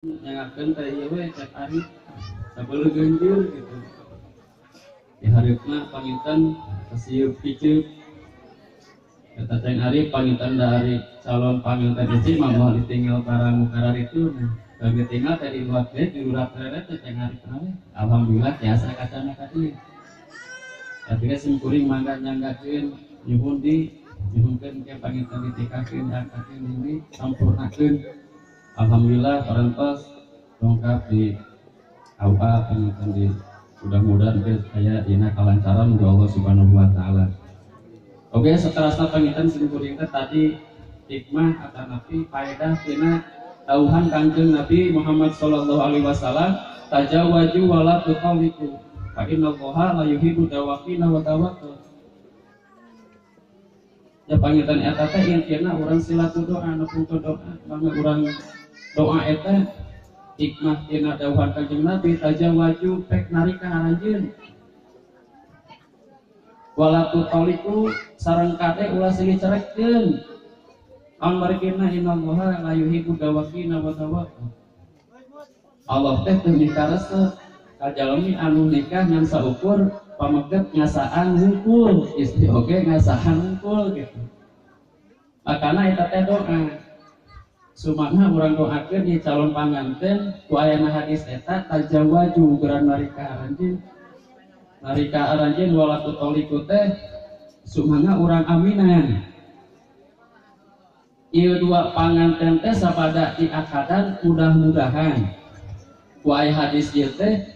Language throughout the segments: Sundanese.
Nyangakeun teh ieu we cek Arif sabeuleuh genjeur gitu. Di hareupna panginten kasieup piceuk. Kata Ceng Arif panginten dari calon panginten istri mah moal ditinggal barang mukarar itu. Nah, bagi tinggal tadi luat teh di lurat reret teh Ceng Arif we. Alhamdulillah tiasa kacana ka dieu. Artinya sim kuring mangga nyanggakeun nyuhun di nyuhunkeun ke panginten ditikahkeun diangkatkeun di sampurnakeun. Alhamdulillah parantos dongkap di KUA panginten di mudah-mudahan aya dina kalancaran ku Allah Subhanahu wa taala. Oke, seterusnya panginten sim kuring teh tadi hikmah atanapi faedah tina dawuhan Kangjeng Nabi Muhammad sallallahu alaihi wasallam tajawwaju wala tuqalliqu fa innallaha la yuhibbu dawaqina wa tawakkal. Ya panginten eta teh intina urang silatu doa nepungkeun doa mangga urang doa eta hikmah tina dawuhan Kangjeng Nabi tajawwaju pek narika aranjeun wala tuqalliqu sareng kade ulah silih cerekkeun amarkina innallaha la yuhibbu dawaqina wa tawakkal. Allah teh teu mikaresep ka jalmi anu nikah ngan saukur pameget ngasaan hungkul istri oge ngasaan hungkul gitu. Makana eta teh doa sumangga urang doakeun ieu calon panganten ku ayana hadis eta tajawwaju geran narika aranjeun narika aranjeun wala tutoliku teh sumangga urang aminan ieu dua panganten teh sapada diakadan mudah-mudahan ku aya hadis ieu teh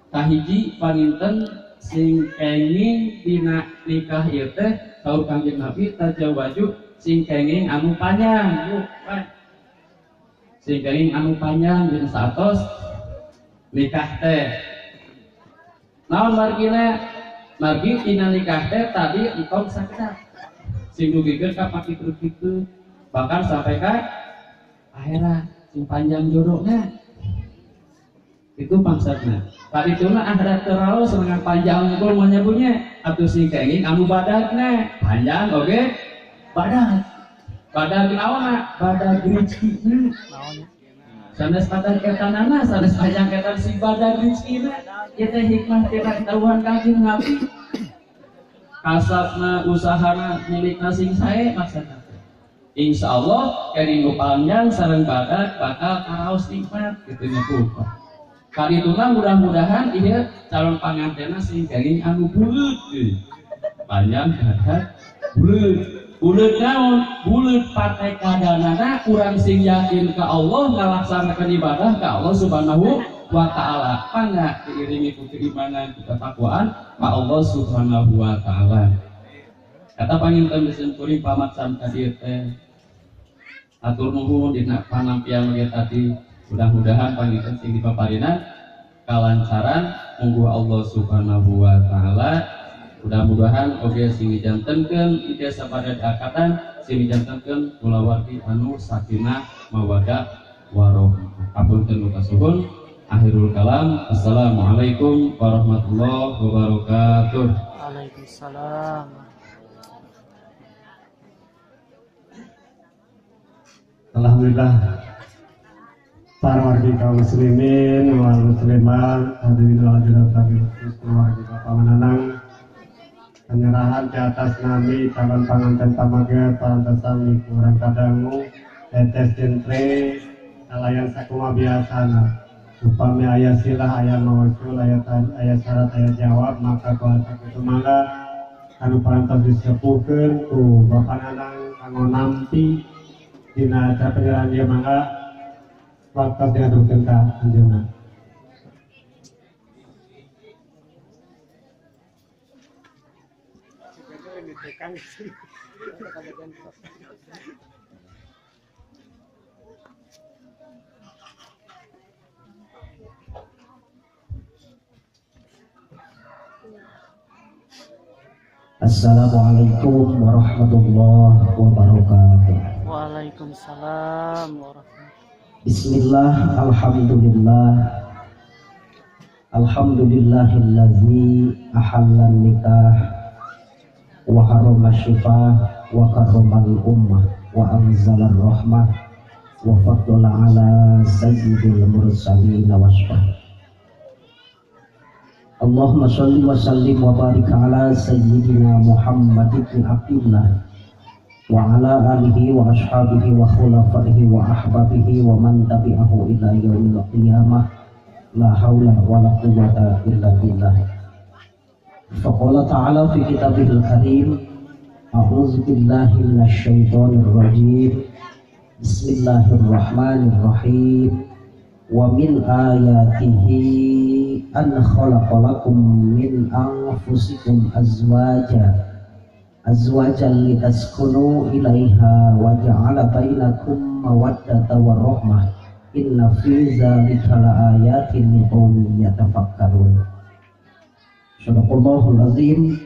kahiji panginten sing kenging dina nikah ieu teh saur Kangjeng Nabi tajawwaju sing kenging anu panjang bu sing kenging anu panjang dina satos nikah teh naon margina margi dina nikah teh tadi entong sakedap sing dugikeun ka pakitu-kitu bahkan sampai ka akhirat sing panjang jodohna itu maksudna. Tadi itu mah akhirat terlalu senengan panjang unggul mau nyebutnya atau sing kenging anu badagna panjang oke okay? Badag badag naonna badag rezekina sanes badag ketanana sanes panjang ketan sing badag rezekina ieu teh hikmah tina dawuhan Kangjeng Nabi kasabna usahana milikna sing sae maksudna insyaallah kenging nu panjang sareng badag bakal karaos nikmat kitu nya Bu. Kadituna mudah-mudahan ieu calon pangantena sing kenging anu buleut panjang badag buleut buleut naon buleut patekadanana urang sing yakin ka Allah ngalaksanakeun ibadah ka Allah Subhanahu wa taala pangga diiringi ku keimanan ku ketakwaan ka Allah Subhanahu wa taala. Kata panginten sim kuring pamaksan ka dieu teh atur nuhun dina panampian ieu tadi mudah-mudahan panginten sing dipaparina kalancaran mungguh Allah Subhanahu wa taala. Mudah-mudahan oge sing dijantenkeun ieu sapada diangkatan sing dijantenkeun kulawargi anu sakinah mawaddah warahmah. Apunten nu kasuhun. Akhirul kalam. Assalamualaikum warahmatullahi wabarakatuh. Waalaikumsalam. Alhamdulillah para wargi kaum muslimin wal muslimat hadirin wal hadirat keluarga Bapak Mananang penyerahan di atas nami calon panganten pamage parantosan kurang kadangu tetes jentre kalayan sakuma biasana upami aya silah aya mausul aya aya syarat aya jawab maka kuasa kitu mangga anu parantos disepuhkeun ku Bapak Nanang kanggo nampi dina acara penyerahan ieu mangga waktu diaturkeun ka anjeunna. Assalamualaikum warahmatullahi wabarakatuh. Waalaikumsalam warahmatullahi. Bismillah, alhamdulillah. Alhamdulillahillazi ahallan nikah wa harrama syifah wa karramal ummah wa anzalar rahmah wa faddala ala sayyidil mursalin wa ashabihi. Allahumma shalli wa sallim wa barik ala sayyidina Muhammad ibn Abdillah wa ala alihi wa ashabihi wa khulafaihi wa ahbabihi wa man tabi'ahu ila yaumil qiyamah. La haula wa la quwwata illa billah. Faqala ta'ala fi kitabihil karim, a'udzu billahi minasy syaithanir rajim. Bismillahirrahmanirrahim. Wa min ayatihi an khalaqalakum min anfusikum azwajan litaskunu ilaiha wa ja'ala bainakum mawaddatan warahmah. Inna fi dzalika laayatin liqaumin yatafakkarun. Shadaqallahul azim.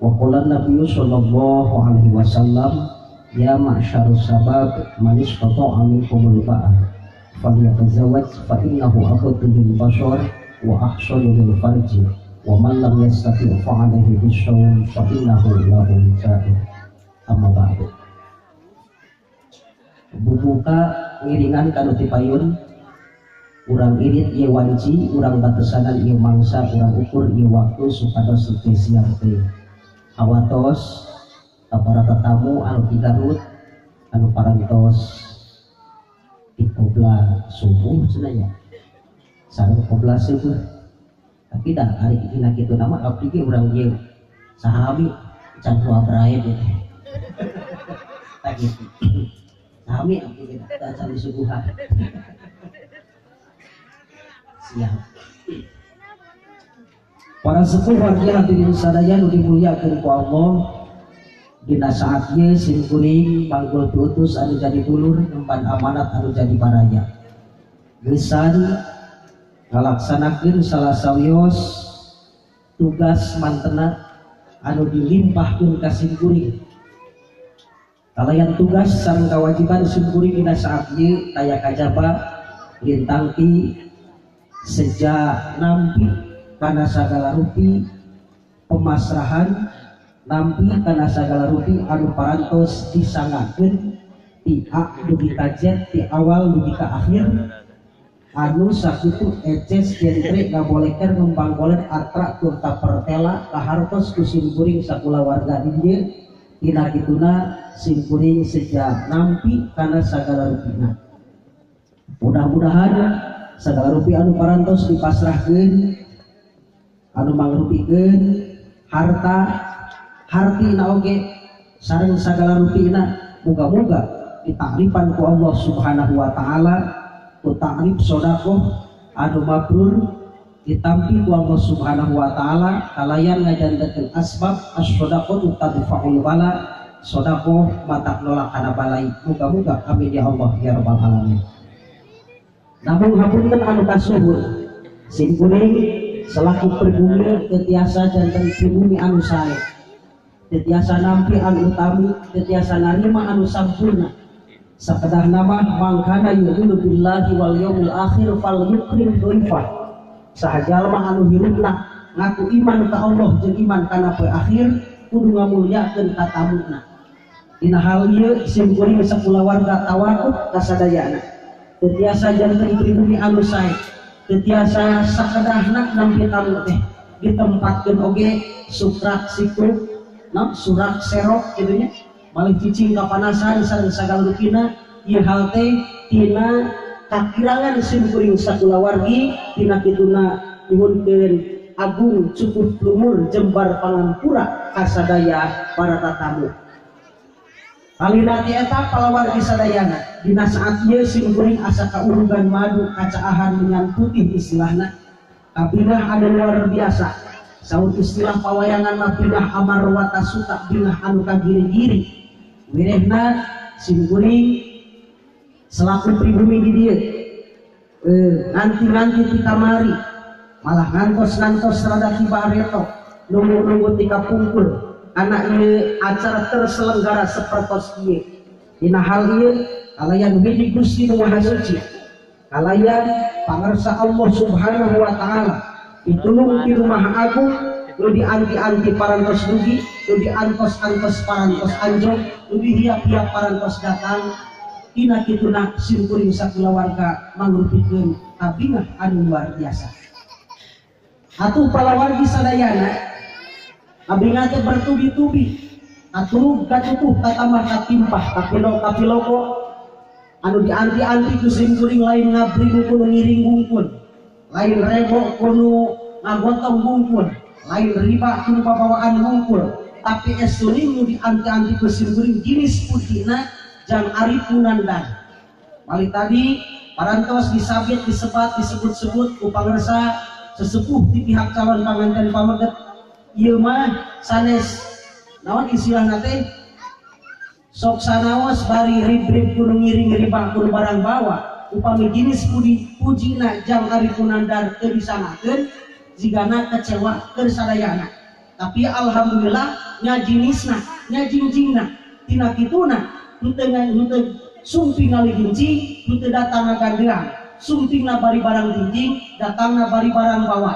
Wa qala an-nabiyyu sallallahu alaihi wasallam, ya ma'syarus sabab man istata'a minkumul ba'ah falyatazawwaj fa innahu aghaddu lil bashar wa ahsanu lil farji wa man lam yastati' fa 'alaihi bisawm fa innahu lahu wija'un. Amma ba'du. Bubuka ngiringan kanu tipayun, urang irit ieu wanci, urang batesanan ieu mangsa, urang ukur ieu waktu supados teu siap teh. Hawatos ka para tetamu anu ti Garut anu parantos di qobla subuh cenah nya. Sareng qobla subuh. Tapi dah ari dina kitu nama abdi ge urang ieu sahabi can abrae teh. Tah kitu. Sami abdi ge tah can disuguhan. Siap. Para sepuh wargi hadirin sadaya nu dimuliakeun ku Allah, dina saat ieu sim kuring panggul diutus anu jadi dulur nempan amanat anu jadi baraya. Geusan ngalaksanakeun salah sawios tugas mantena anu dilimpahkeun ka sim kuring. Kalayan tugas sareng kawajiban sim kuring dina saat ieu taya kajaba lintang ti sejak nampi kana sagala rupi pemasrahan, nampi kana sagala rupi anu parantos disangakeun ti A dugi ka Z, ti awal dugi ka akhir, anu sakitu eces genre ngaboleker ngembangkolen atra turta pertela kahartos ku simkuring sakulawarga di dieu. Dina kituna simkuring sejak nampi kana sagala rupina. Mudah-mudahan sagala rupi anu parantos dipasrahkeun anu mangrupikeun harta hartina oge sareng sagala rupina muga-muga ditakrifan ku Allah Subhanahu wa taala ku takrif sedekah anu mabrur ditampi ku Allah Subhanahu wa taala kalayan ngajantenkeun asbab as-shadaqatu tadfa'ul bala, sedekah matak nolak kana balai. Muga-muga amin ya Allah ya rabbal alamin. Namun hapunten anu kasuhun sim kuring selaku pribumi tetiasa janten pribumi anu sae, tetiasa nampi anu utami, tetiasa narima anu sampurna. Sakedah nama mangkana yu'minu billahi wal yaumil akhir fal yukrim dhaifah. Saha jalma anu hirupna ngaku iman ka Allah jeung iman kana poe akhir kudu ngamulyakeun ka tamuna. Dina hal ieu sim kuring sakulawarga tawakuf ka sadayana. Tetiasa janten pribumi anu sae, tetiasa sakedahna nampi tamu teh ditempatkeun oge sukrak sikruk, no, surak serok kitu nya, malih cicing kapanasan sareng sagala rupina. Ieu hal teh tina kakirangan sim kuring sakulawargi tina kituna nyuhunkeun agung cukup lumur jembar pangampura kasadaya para tatamu. Alina ti eta palawargi sadayana dina saat ieu sim kuring asa kaurugan madu kacaahan menyan putih istilahna kabinah anu luar biasa. Saur istilah pawayangan mah binah amarwata suta, binah anu kagiri-giri. Wirehna sim kuring selaku pribumi di dieu nganti-nganti ti kamari malah ngantos-ngantos rada kibareto nunggu-nunggu tika pungkul anak ieu acara terselenggara sepertos ieu. Dina hal ieu kalayan hiji Gusti Nu Maha Suci, kalayan pangarsa Allah Subhanahu wa taala ditulung di rumah agung, nu dianti-anti parantos dugi, nu diantos-antos parantos anjog, nu dihiap-hiap parantos datang. Tina kituna simkuring sakulawarga mangrupikeun kabingah anu luar biasa. Atuh palawargi sadayana abingah teh bertubi-tubi atuh katutuh katambah katimpah kapilo kapiloko anu dianti-anti ku simkuring lain ngabri ku nu ngiring wungkul, lain rebo ku nu ngagotong wungkul, lain riba ku nu pabawaan wungkul, tapi estuning nu dianti-anti ku simkuring jenis putihna jang Arif Munandar. Balik tadi parantos disabit disebat disebut-sebut ku pangersa sesepuh di pihak calon panganten pameget ieu mah sanes naon istilahna teh sok sanaos bari rib-rib kudu ngiring riba kudu barang bawa upami jenis pujina jang Arif Munandar teu disanakeun jigana kecewa keur sadayana. Tapi alhamdulillah nya jinisna nya jingjingna tina kituna henteu sumping ngaligincing henteu datang ngagandeang sumpingna bari barang jingjing datangna bari barang bawa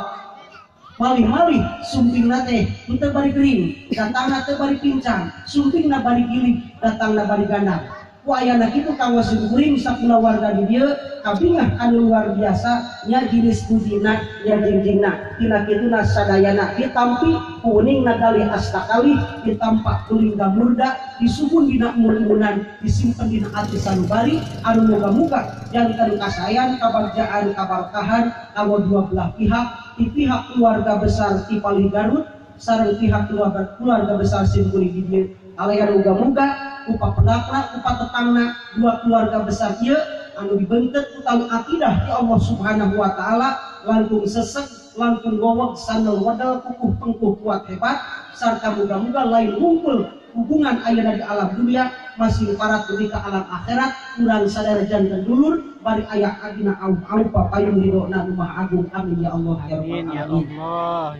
malih-malih sumpingna teh henteu bari kering datangna teh bari pincang sumpingna bari gilig datangna bari gandang. Ku ayana kitu kanggo simkuring sakulawarga di dieu kabingah anu luar biasa nya jinis pujina nya jingjingna tina kituna sadayana ditampi kuning nagali astakalih ditampak kulingga murda disugun dina murmunan disimpen dina ati sanubari anu muga-muga janten kasayan kabagjaan kabarkahan kanggo dua belah pihak di pihak keluarga besar ti Palih Garut sareng pihak keluarga besar simkuring di dieu alayan muga-muga upa pendakna upa tetangna dua keluarga besar ieu anu dibentet utawi akidah ti Allah Subhanahu wa taala langkung sesek langkung goweg sandel wedel kukuh pengkuh kuat hebat sarta muga-muga lain wungkul hubungan ayeuna di alam dunia masih parat dugi ka alam akhirat urang sadar janten dulur bari aya adina au-au papayung ridona nu Maha Agung. Amin ya Allah ya rabbal alamin.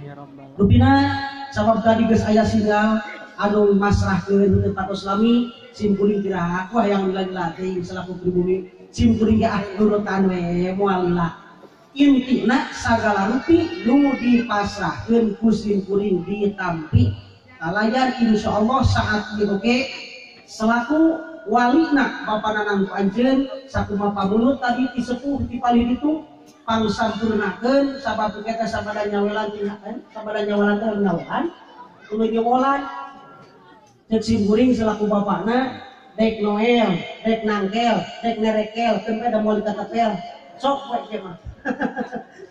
Ya rabbal. Rupina sabab tadi geus aya sinyal anu masrahkeun teu patos lami simkuring kira wah yang lila-lila teuing selaku pribumi simkuring ge ah nurutan we moal lila. Intina sagala rupi nu dipasrahkeun ku simkuring ditampi kalayan insyaallah saat ieu oge selaku walina bapa nanang ku anjeun sakumaha pamulut tadi ti sepuh ti palih ditu pangsampurnakeun sabab kita sabada nyawelan tindakan sabada nyawelan teh nyawelan tuluy nyewolan cek simkuring selaku bapakna dek Noel dek nangkel dek nerekel tempe da moal dikatepel sok we ieu mah.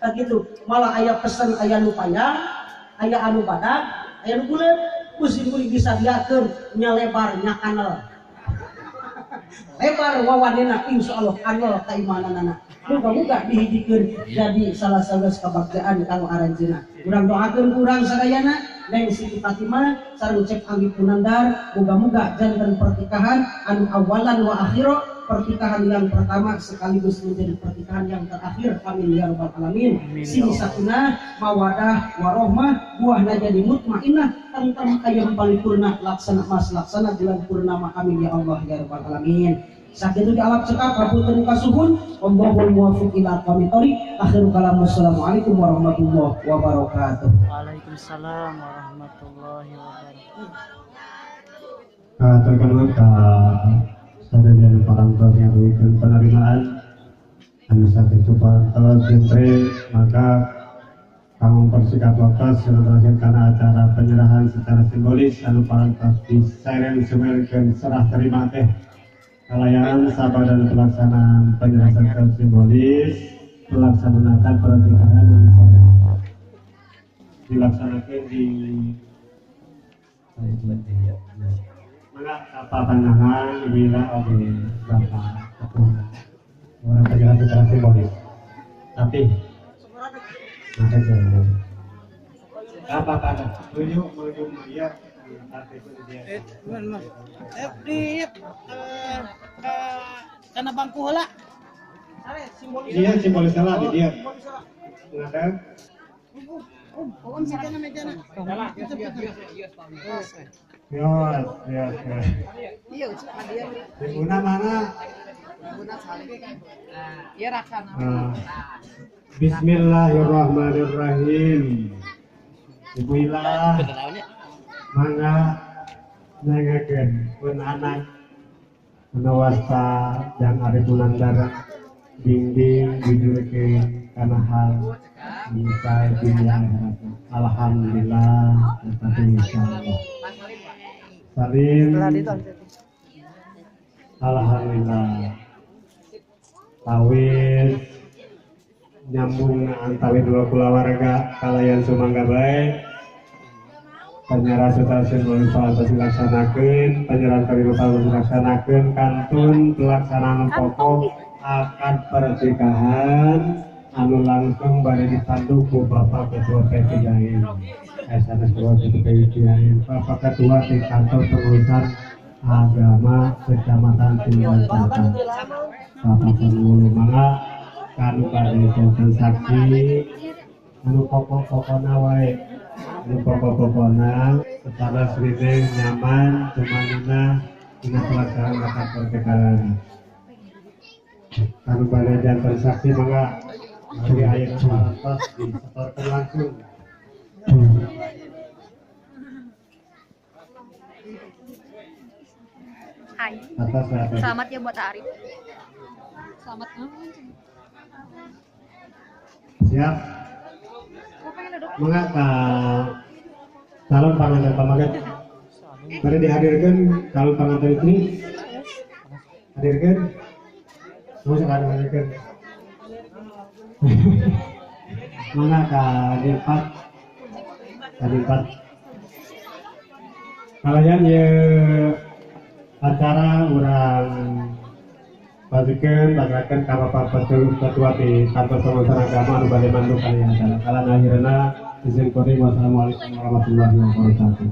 Tak gitu malah aya pesen aya nu panjang aya anu badag aya nu buleut ku simkuring disadiakeun nya lebar nya kanel lebar wawanena insyaallah kanel kaimananana muga-muga dihijikeun jadi salah satu kabagjaan kanggo aranjeunna. Urang doakeun ku urang sadayana Neng Siti Fatimah sareng Cep Anggi Munandar muga-muga janten pernikahan anu awalan wa akhira, pernikahan yang pertama sekaligus menjadi pernikahan yang terakhir. Amin ya rabbal alamin. Sing sakinah mawadah warohmah buahna jadi mutmainah tentrem ayam paripurna laksana mas laksana bulan purnama. Amin ya Allah ya rabbal alamin. Sakitu di alam cekap hapunten kasuhun wallahul muwaffiq ila aqwamit thoriq. Akhirul kalam wassalamualaikum warahmatullahi wabarakatuh. Waalaikumsalam warahmatullahi wabarakatuh. Terkenal ka sadaya parantos yang diberikan penerimaan anu sakitu parantos sintri maka kanggo persikap waktu terakhir karena acara penyerahan secara simbolis anu parantos disereng semelkeun serah terima teh kalayan sabadan pelaksanaan penyerahan secara simbolis melaksanakan pernikahan dilaksanakan di mana apa pandangan bila oleh bapak orang penyerahan secara simbolis tapi maka jangan apa apa tujuh menuju Maria di karena bangku heula. Iya simbolis heula di dia. Ngadeg. Om sikana mejana. Yo, yo, yo. Iya, dia. Ibuna mana? Ibuna saleh. Iya raksana. Bismillahirrahmanirrahim. Ibu Ila. Mangga nangakeun pun anak Anu wasta jang Arif Munandar bimbing jujurkeun kana hal bisa dunia akhirat. Alhamdulillah tetapi insyaallah. Salim. Alhamdulillah. Tawis nyambung antawi dua kulawarga kalayan sumangga bae. Penyerahan stasiun Municipal dilaksanakeun, penyerahan Municipal dilaksanakeun, kantun pelaksanaan pokok akad pernikahan anu langsung bade dipandu ku Bapak Ketua P3I. SNS Ketua P3I, Bapak Ketua di Kantor Pengurusan Agama Kecamatan Timur Selatan. Bapak Penghulu mangga kanu bade janten saksi anu pokok-pokona wae. Anu pokok-pokona secara srineng nyaman cumanina dina pelaksanaan akad pernikahan. Anu bade janten saksi mangga bagi ayeuna parantos disetorkeun langsung. Hai. Atas atas. Selamat ya buat Arif. Selamat. Siap. Mangga ka calon panganten pamaget. Mari dihadirkan calon panganten istri. Hadirkan. Mau sekali hadirkan. Mangga ka D4. Ka D4. Kalian ye acara urang pasikeun pangerakeun ka Bapak Ketua di Kantor Pengurusan Agama anu bade mandu kalian acara. Kalan akhirna izin kuring wassalamualaikum warahmatullahi wabarakatuh.